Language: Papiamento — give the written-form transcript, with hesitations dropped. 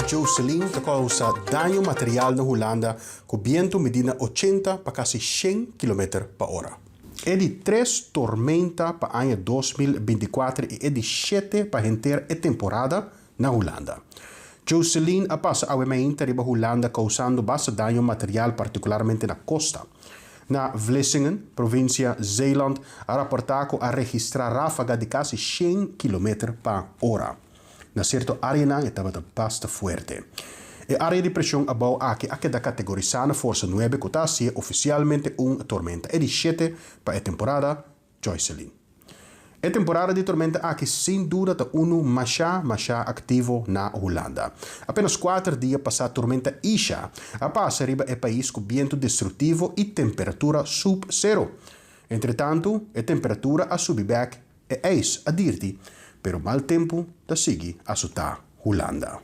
Jocelyn ta kousa daño material na Hulanda ku bientu midí na ochenta pa kasi shen kilometer pa ora. E di tres tormenta pa aña 2024 i e di shete pa henter e temporada na Hulanda. Jocelyn a pasa awe mainta riba Hulanda kousando basta daño material partikularmente na kosta. Na Vlissingen, provinsia Zeeland, a raportá ku a registrá ráfaga di kasi shen kilometer pa ora. Na sierto áreanan e tabata basta fuerte. E área di preshon abou aki a keda kategorisá na forsa nuebe ku ta hasié ofisialmente un tormenta, e di shete pa e temporada, Joycelyn. E temporada di tormenta aki sin duda ta unu mashá mashá aktivo na Hulanda. Apenas kuater dia pasá tormenta Isha a pasa riba e pais ku bientu destruktivo i temperatura sub sero. Entretantu e temperatura a subi bèk, e ijs a dirti, pero mal tempu ta sigui asotá Hulanda.